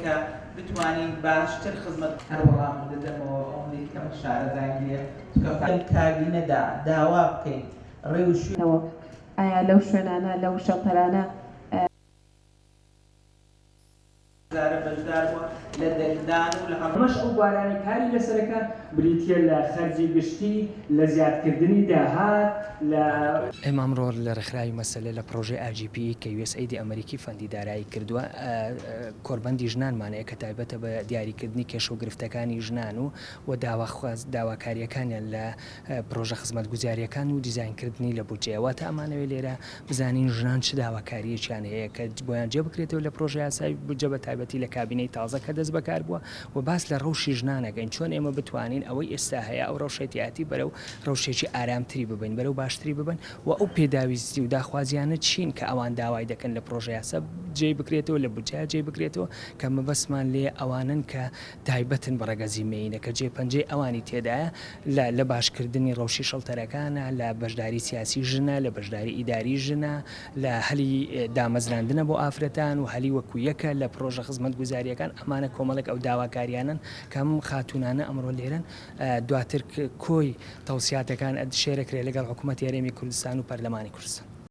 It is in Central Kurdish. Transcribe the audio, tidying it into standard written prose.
کە بتوانین باشتر خزمەت. هەر وەڵامت دەدەمەوە ئەوەندەی کەم شارەزایم لێ چونکە لەم کابینەدا داوا بکەین ڕێوشوێ. ەوە ئایا لەو شوێنانە لەو شەڵتەرانە. جارە بەشدار بووە لە دەنگدان و لە هەڵ. ئەمەش ئەو بوارانەی کاری لەسەرەکە بریتییە لە خەرجی گشتی، لە زیادکردنی داهات، لە. ئێمە ئەمڕۆ لە ڕێکخراوی مەسەلە لە پڕۆژەی IGP کە USAID ئەمەریکی فەندی دارایی کردووە کۆربەندی ژنانمان هەیە کە تایبەتە بە دیاریکردنی کێشە و گرفتەکانی ژنان و و داواخواز داواکارییەکانیان لە پڕۆژە خزمەتگوزارییەکان و دیزاینکردنی لە بودجەیە واتە ئەمانەوێ لێرە بزانین ژنان چ داواکارییەکیان هەیە کە بۆیان جێ بکرێتەوە لە پڕۆژە یاسای بودجە بە تایبەتی لە کابینەی تازە کە دەست بەکار بووە و باس لە ڕەوشی ژنان ئەکەین چۆن ئێمە بتوانین ئەوەی ئێستا هەیە ئەو ڕەوشەتیاتی بەرەو ڕەوشێکی ئارامتری ببەین بەرەو باشتری ببەن و ئەو پێداویستی و داخوازیانە چین کە ئەوان داوای دەکەن لە پڕۆژە یاسا جێی بکرێتەوە لە بودجە جێی بکرێتەوە کە مەبەستمان لێ ئەوانەن کە تایبەتن بە ڕەگەزی مێینە کە جێ پەنجەی ئەوانی تێدایە لە لە باشکردنی ڕەوشی شەڵتەرەکانە، لە بەشداری سیاسی ژنە، لە بەشداری ئیداری ژنە، لە هەلی دامەزراندنە بۆ ئافرەتان و هەلی وەکو یەکە لە پڕۆژە خزمەتگوزارییەکان، ئەمانە کۆمەڵێک ئەو داواکاریانەن کە ئەم خاتوونانە ئەمڕۆ لێرەن، دواتر کۆی تەوسیاتەکان شێرەکرێ لەگەڵ حکوومەتی هەرێمی کوردستان و پەرلەمانی کوردستان.